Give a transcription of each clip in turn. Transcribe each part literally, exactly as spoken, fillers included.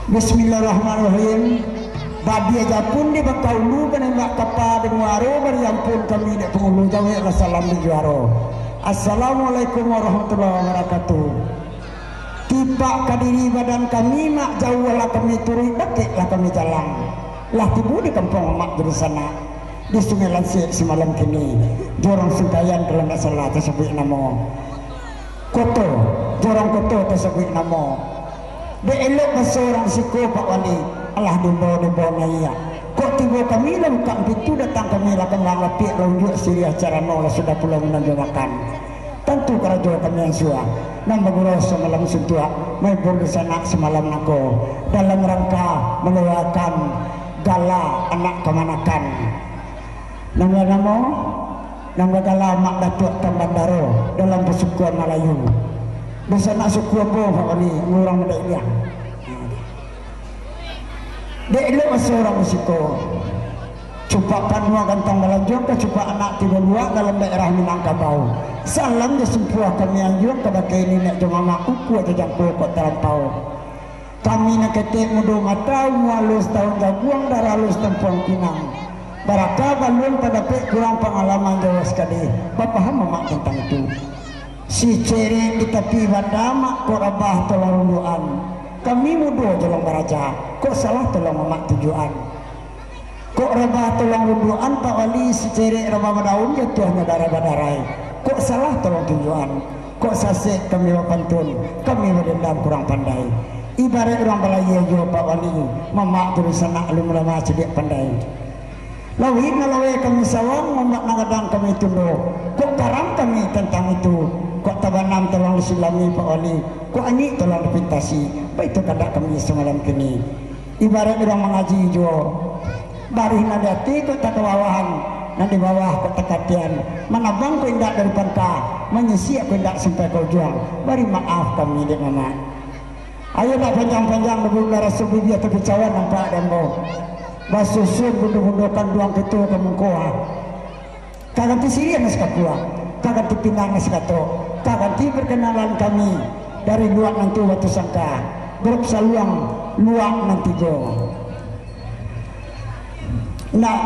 Bismillahirrahmanirrahim. Badia japun di bangka ulu, panembak kapa di muaro, bari ampun kami dek pangulu, jaweklah salam di juaro. Assalamualaikum warahmatullahi wabarakatuh. Tipak ka diri badan kami, nak jauahlah kami turuik, dakeklah kami jalang. Lah tibo di kampuang Amak Juru Sanak, di Sungai Lansik simalam kini, Jorong Singkayan kalau ndak salah tasabuik namo. Koto, Jorong Koto tasabuik namo. Dek elok baso urang siko, Pak Wali, alah diimbau-imbau naiak. Kok tibo kami lah bukak pintu, datang kami lah kambang lapiak, lah unjuak siriah carano, lah sudah pulo minum jo makan. Tantu karajo kami ansua, nan bagurau samalam suntuak, mahibur dunsanak samalam nangko, dalam rangka maluakan gala anak kamanakan. Nan banamo, nan bagala Mak Datuak Tan Bandaro dalam pasukuan Malayu. Dunsanak suku ambo, Pak Wali, urang Madaibiang. Dek elok baso urang basiko. Cupak panua gantang balanjuang, kacupak anak tibo luak dalam daerah Minangkabau. Salam jo sumpuah kami anjuang, kabake niniak jo mamak, ukua jo jangko kok talampau. Kami nan ketek mudo mata, umua alun satahun jaguang, darah alun satampuang pinang. Baraka baluang tadapek, kurang pangalaman jauah sakali, bapaham mamak tantang itu. Si cerek di tapi banda, mak, kok rabah tolong rundukan. Kami mudo jolong baraja, kok salah tolong mamak tunjuakan. Kok rabah tolong rundukan, Pak Wali, si cerek rabah badaun, jatuahnyo darah badarai. Kok salah tolong tunjuakan. Kok sasek kami bapantun, kami badendam kurang pandai. Ibaraik urang balayia juo, Pak Wali, mamak tu dunsanak alun lama cadiak pandai. Lauik nan laweh kami sawang, ombak nan gadang kami tundo. Kok karam kami tantang itu, kok tabanam tolong disilami, Pak Wali, kok angik tolong dipintasi. Baitu kandak kami samalam kini. Ibaraik urang mangaji juo. Baruih nan di ati kok takawawahan, nan di bawah kok takatian. Manabang kok indak dari pangka, manyisiak kok indak sampai ka ujuang. Bari maaf kami dek mamak. Ayo, ndak panjang-panjang, babulu raso bibia tapi cawan nampak di ambo. Basusun bundo-bundo kanduang kito ka muko, ha. Ka ganti siriah nan sakapua, ka ganti pinang nan sakatok, ka ganti parkenalan kami dari Luak Nantu Batusangka, grup Saluang Luak nan tigo. Nak,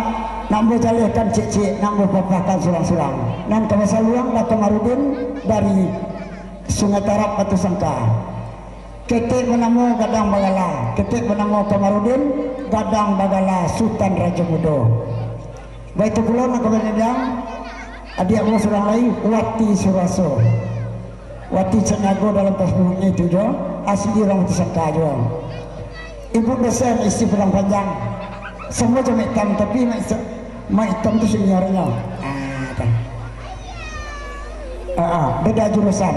nak ambo jalehkan ciek-ciek, nak ambo papahkan surang-surang. Nan ka basaluang, Da Kamarudin dari Sungai Tarab Batusangka. Ketek banamo Gadang Bagala, ketek banamo Kamarudin, gadang bagala Sutan Rajo Mudo. Baitu pulo nan ka badendam, adiak ambo surang lai, Wati Suraso. Wati Caniago dalam Facebooknyo itu juo, asli urang Batusangka juo. Ibu dosen isi pulang panjang, samo jo Mak Itam, tapi Mak Itam, Mak Itam tu seniornyo. Ah, tu. Ah, ah, beda jurusan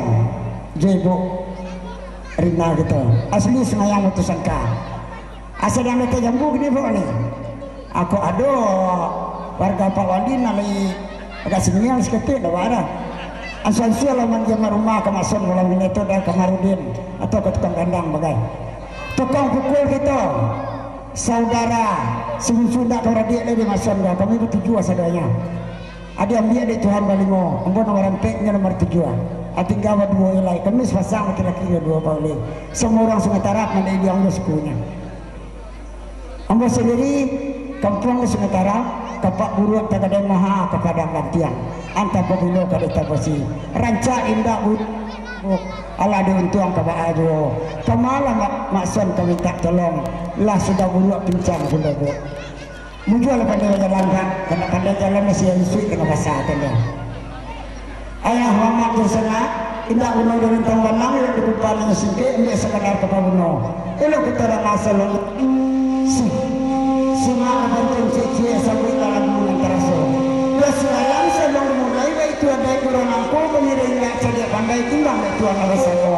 jo Ibu Rina gitu. Asli Semayang Batusangka. Asa dang datai jambu kini, Bro, ni. Ako ado warga Pak Wandi nan lai agak siniang saketek, ndak baa doh. Ansua-ansua lah manjama rumah ka Mason malam kini tu, Da Kamarudin, atau ka tukang gandang bagai. Tukang pukul kito, saudara, sabunsu indak ka baradiak lai di Mason ko, kami batujuah sadonyo. Ado ambiak dek Tuhan balimo, ambo nomor ampek, inyo nomor tujuah. Ah, tingga baduo lai, kami sapasang laki-laki duo, Pak Wandi. Samo urang Sungai Tarab, mandai diang jo sukunyo. Ambo sandiri, kampuang di Sungai Tarab, Kapak Buruak Tagadai Maha ka Padang Gantiang, antah pabilo ka Desa Pasi, rancak indak bu-, alah diuntuang ka baa juo. Kamalah Mak, Mak Son ka mintak tolong, lah sudah buruak pincang pulo, Bu. Mujua lah pandai bajalan, Kak, kok ndak pandai jalan, masih isuik kena basa tadi. Ayah mamak jo sanak, indak guno jo rintang banang, indak dikupan inyo singkek, indak sakadar ka paguno. Elok kito danga salong, si-, simak nan pantun ciek-ciek, sabuik lah lagu nan taraso. Lah sialan salong dimulai, baitu adaik urang angko, pangiring indak cadiak pandai, timbang dek Tuan lah basamo.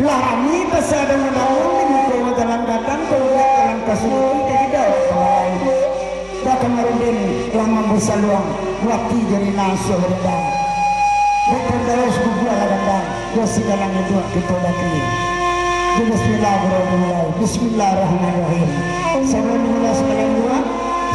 Lah rami pasa daun-daun, di muko bajalan gadang, ka luruih jalan ka suluik, ka kida ka balai. Da Kamarudin lah mambuek saluang, Wati jo Rina suah barindang. Dek Firdaus guguah lah gandang, jo si galang induak kito baki. Jo bismillah, bro, dimulai. Bismillahirrahmanirrahim. Sabalun dimulai sakalang dua,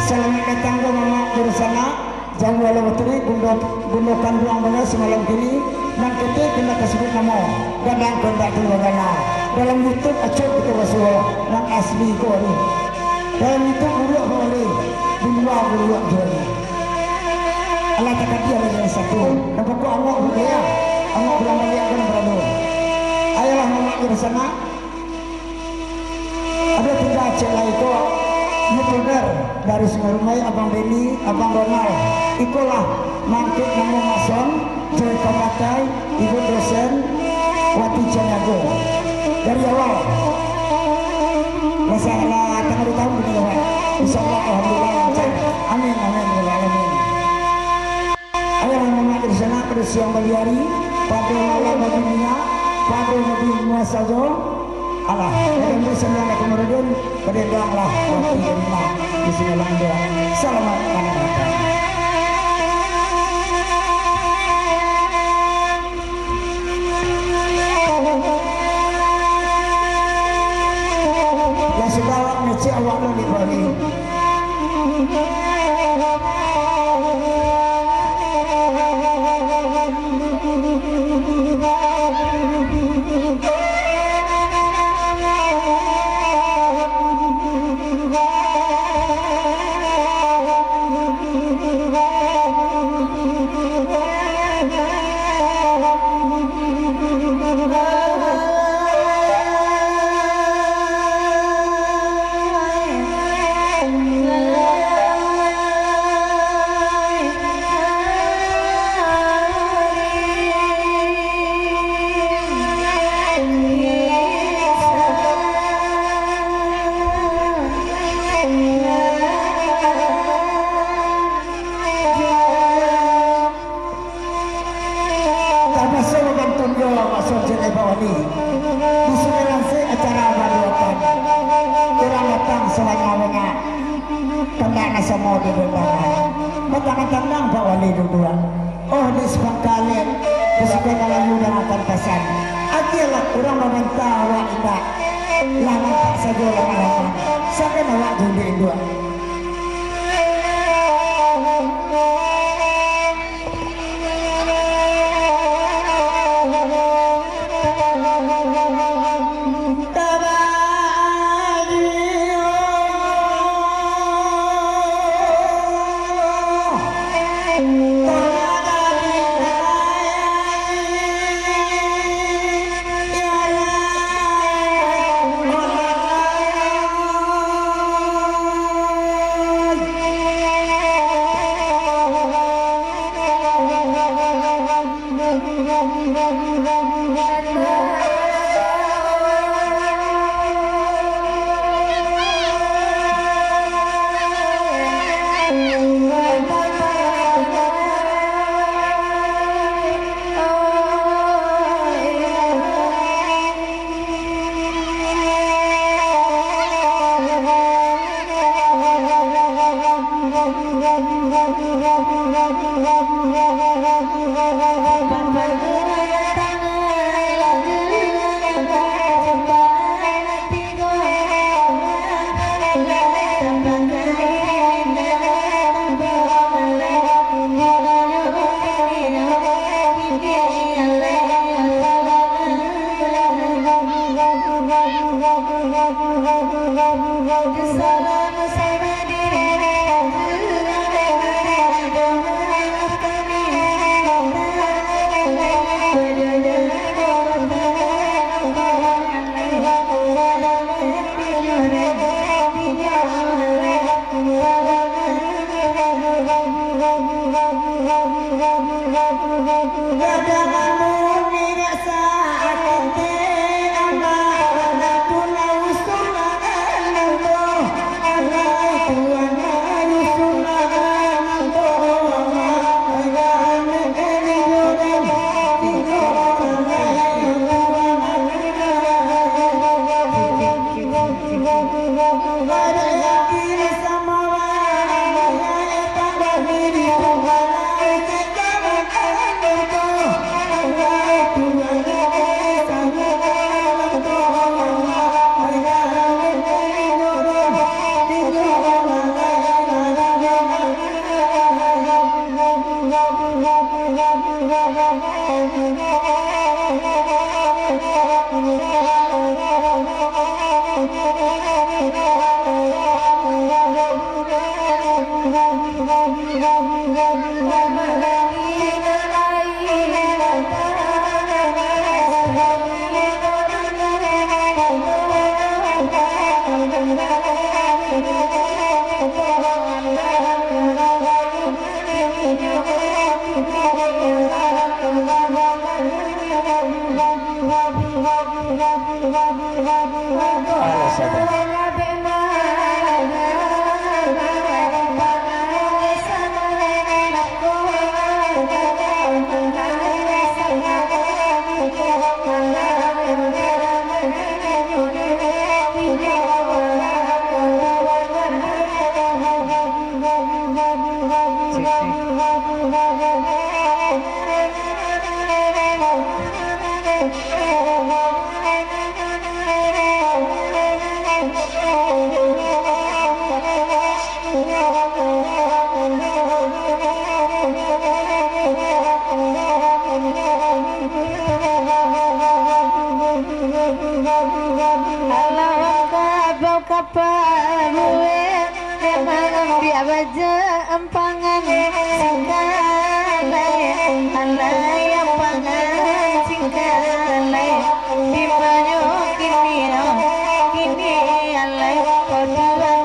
salamaik datang jo mamak jo sanak. Jauah lah baturuik, bundo, bundo kanduang bana samalam kini, nan ketek indak ka sabuik namo, gadang ko indak tibo gana. Dalam YouTube acok kito basuo, nan asli ko ni. Dalam YouTube buruak ko ni, di lua buruak juo ni. Alah takadiah dari satu. Nan pokok angok buliah, angok bulan baliak kan barado. Ayolah mamak jo basanak. Ado tingga ciek lai ko, YouTuber dari Sungai Rumbai, Abang Benny, Abang Ronald. Ikolah mangkek namo Mak Son, Joy Pamatai, Ibu Dosen, Wati Caniago. Dari awal. Masalah tangah dua tahun ini, Pak. Insya Allah, alhamdulillah, lancar. Amin, amin, ya Allah, amin. Ayolah mamak di sana, pada siang bagi hari, pada malam bagi minyak, pada bagi muas sajo. Alah, dan di sana ada kemudian, pada danglah waktu di rumah, di sini langgar. Selamat malam. Lah sudah awak ngecek awak lo di bawah ni. Tamasuk bagantun jo maksud Jen Eva Wali. Di sini langsung acara baduo. Urang datang sabanyak-banyak. Kandak nak samo di undangan. Batang-batang nang Pak Wali duduak. Oh, di sapangkalek, di suku Malayu dan akan pasan. Agiahlah urang mamantah awak indak. Lah nampak sajo lama-lama. Sakan awak junduak induak. Alah, wangkabau ka pabuek, memang ambiak baja ampangan singkalai, alai ampangan singkalai. Di manyo kini, kini alai, oh Tuhan ai.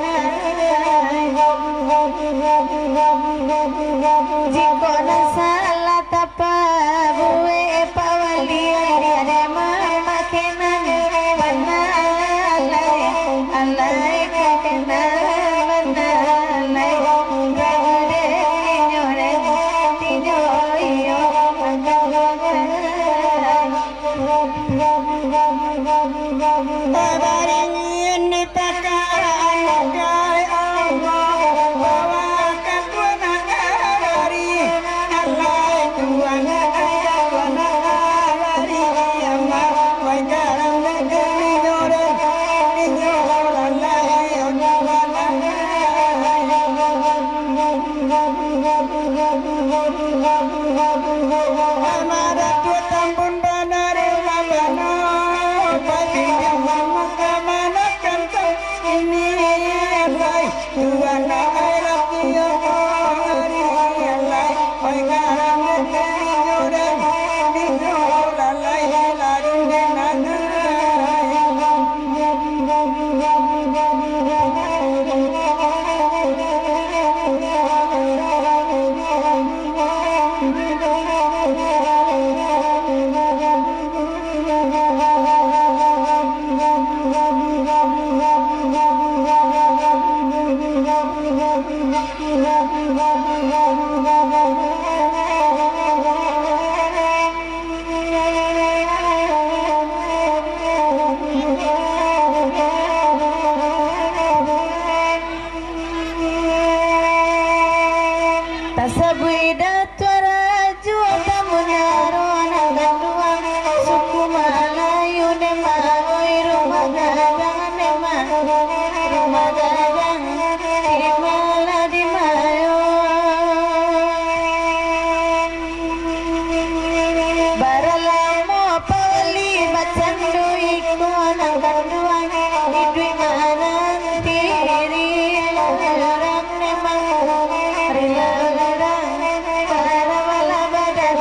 Jikok nan salah tapabuek, Pak Wali, ade mamakai nan bana lai, alai ka kena bana lai. Ade inyo, ade inyo, iyo, maka Tasabuik Datuak Rajo Tambun Daro nan kanduang, suku Malayu Demak, oi, rumah gadang Demak, rumah gadang di ma lah di mayo. Bara lamo Pak Wali bacando iko nan kanduang, iduik mananti diri, larang memang rila larang, para bala badan.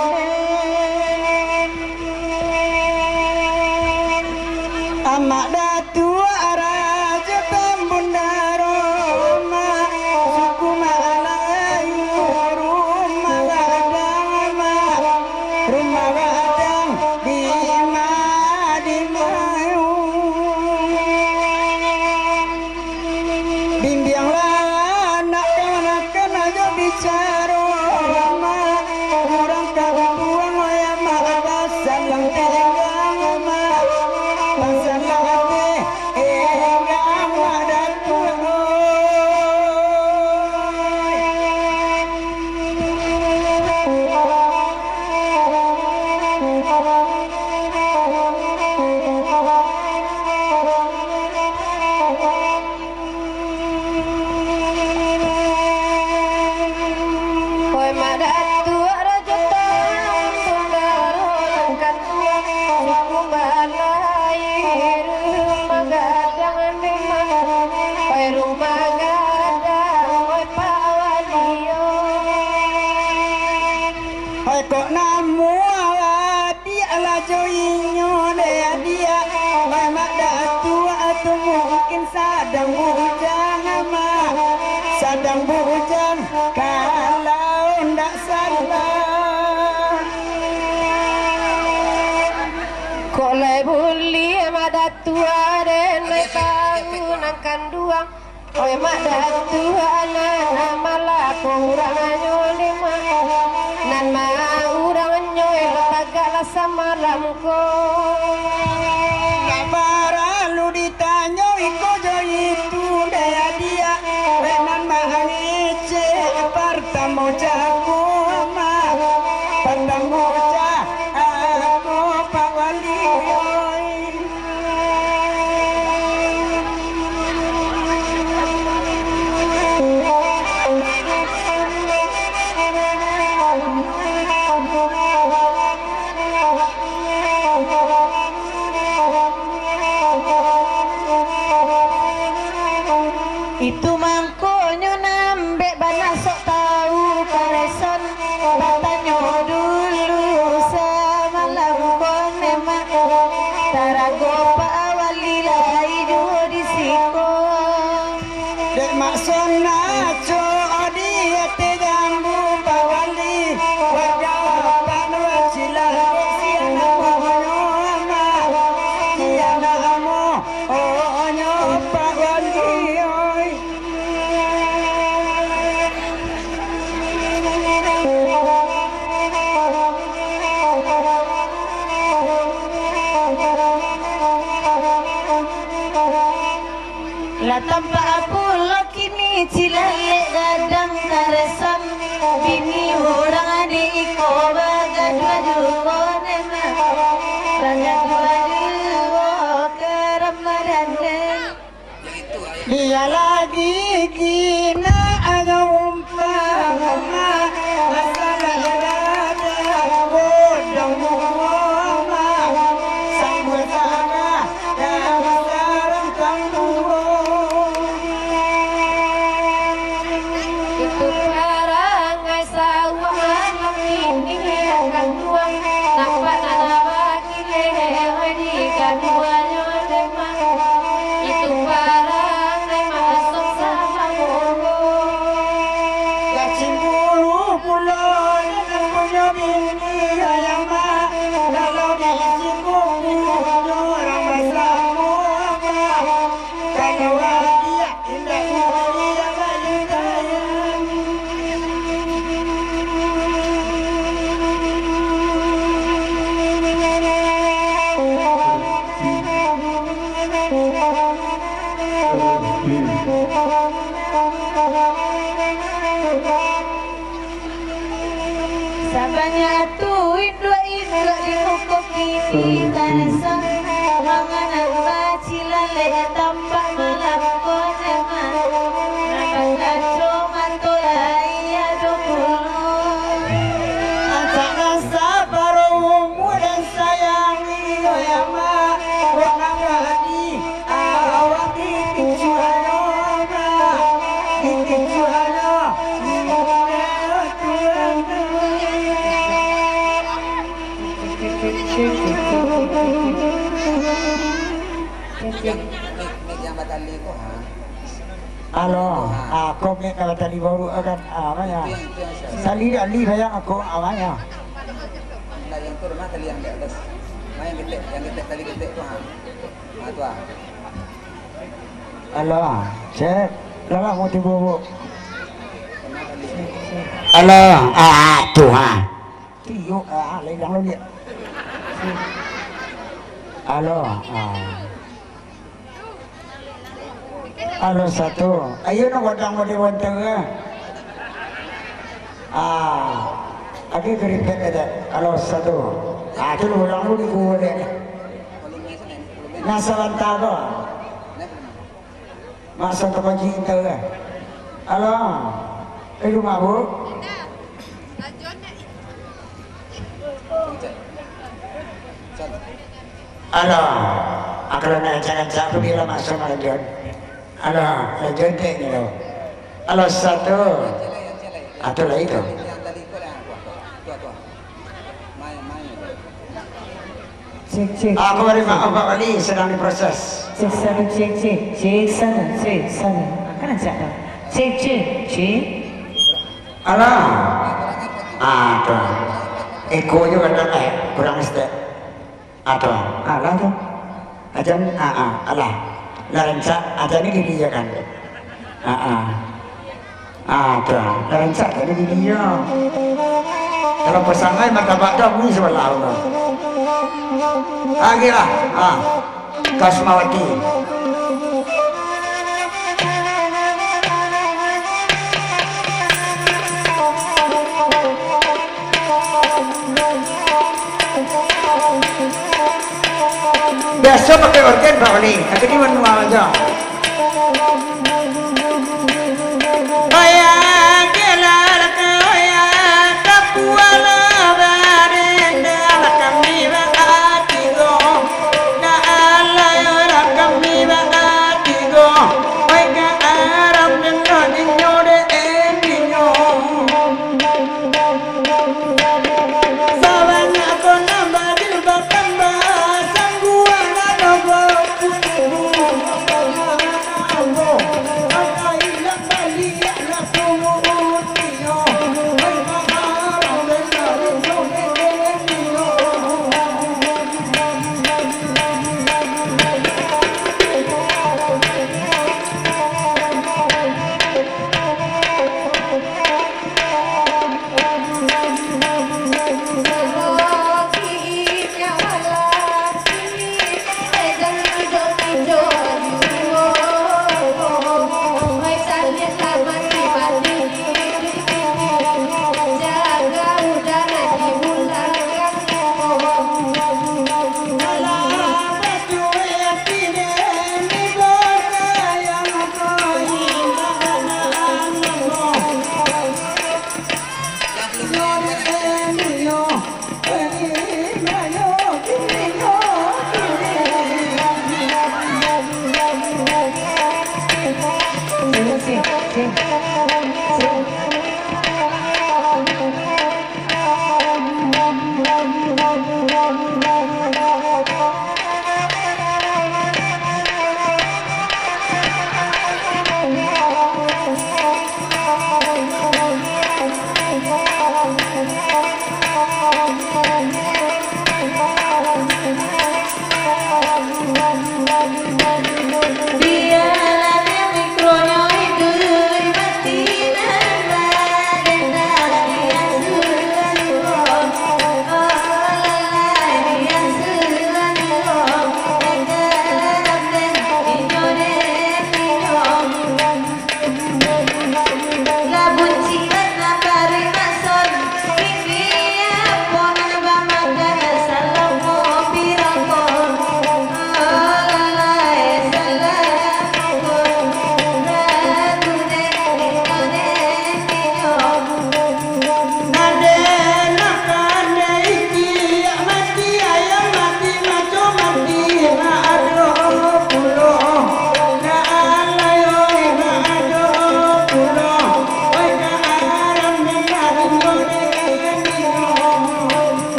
Amak Datuak Rajo Tambun Daro, Amak, suku Malayu, rumah gadang, Amak, rumah gadang di ma, di mayo. Bimbianglah anak kamanakan ajo bicaro, Amak. Urang kampuang, oi Amak, basalang pinggang, Amak. Basalang ateh, eh, Amak Datuak, oi. Oi, Mak Datuak Rajo Tambun Daro, angkat suku Malayu, rumah gadang Demak, oi, rumah gadang, oi, Pak Wali, oi. Hai, kok namuah adiak lah jo inyo deh adiak. Hai, Mak Datuak tu mungkin sadang bujang, Mak. Sadang bujang, kalau ndak salah. Kok lai buliah, Mak Datuak, den lai Kanduang, oi mak datuak, anak malah kurangnyo limo. Nan ma urangnyo elok tagaklah samalam ko. Ndak paralu ditanyo iko jo itu, dek adiak, dek nan mangecek partamo cako, mak, partamo cako, Pak Wali, oi. Itu mangkonyo nambek bana sok tau karesan. Batanyo dulu samalam ko memang tarago Pak Wali lai juo di siko. Dek mak sonaco di ateh jambu Pak Wali, wajah panuah cilah dek siang amonyo mah, siang amo, onyo Pak Wali, oi. Lah tampak pulo kini cilalek gadang karesan, bini urang di iko bagaduah juo memang, bagaduah juo karamadan. Bialah gigi nak agak umpama, masalah dada bodong muko mah, sambuik salah dalam sarang kambuang. Itu parangai sawah anak ini akan tuang, nampak nak bagi Itu parangai masuk sama bobo. Lah cimburu pulo dengan punyo bini ayam, mak. Kalau di siko punyo urang basamo, mak. Kalau dia Sabanyak tu induak-induak di muko kini, taresan manganak bacilalek tampak malam ko nyaman. Nan bakaco mato lai ado pulo. Ancak nan saparo umua dan sayang iyo ya, Mak. Kok nak jadi Awak dikicuahnyo, Mak, dikicuahnyo. Yang, yang batali ko, ha? Alo, ha. Ah, ko mik ka batali baru kan, ah, manya. Itu yang, itu yang saya. Tali, tali sayang aku, ah, manya. Nah, yang tu rumah tali yang di atas. Nah, yang ketek, yang ketek, tali ketek tu, ha. Ah, tu, ha. Alo, cek. Lah, lah, mau tibo, Bu. Alo, ah, tu, ha. Tiyo, ah, lah ilang lo dia. Alo, ah. Alo, satu. Ayo, nak godang model wanita, eh. Ah, agi keripik aja. Alo, satu. Ah, tu lo ulang lo di gua deh. Nah, sabanta ko. Masa takunci intel lah. Alo. Eh, rumah, Bu? Alo. Ah, kalau nak rancak-rancak, aku bilang masuk, Mak John. Alo, Mak John, tak ni lo. Alo, satu. Ah, tu lah itu. Cek, cek. Aku bari maaf, Pak Wali, sedang diproses. Cek satu, cek, cek. Cek satu, cek satu. Kan rancak tu. Cek, cek, cek. Alah. Ah, tu. Eko juga ada, eh, kurang step. Ah, tu. Alah tu. Ajan, ah, ah, alah. Lah rancak, aja ni diri ya kan. Ah, ah. Ah, tu. Lah rancak tadi diri ya. Kalau pasangan martabak tu bunyi sebelah tu. Lagi lah. Ah. Kasmawati. Biaso pakai organ, Pak Wali, tapi di manual aja. Wayang gelar ka wayang, kapualo barendang, kami baatigo. Nak alayo lah kami baatigo. Wai ka Arab, dek inyo, dek inyo.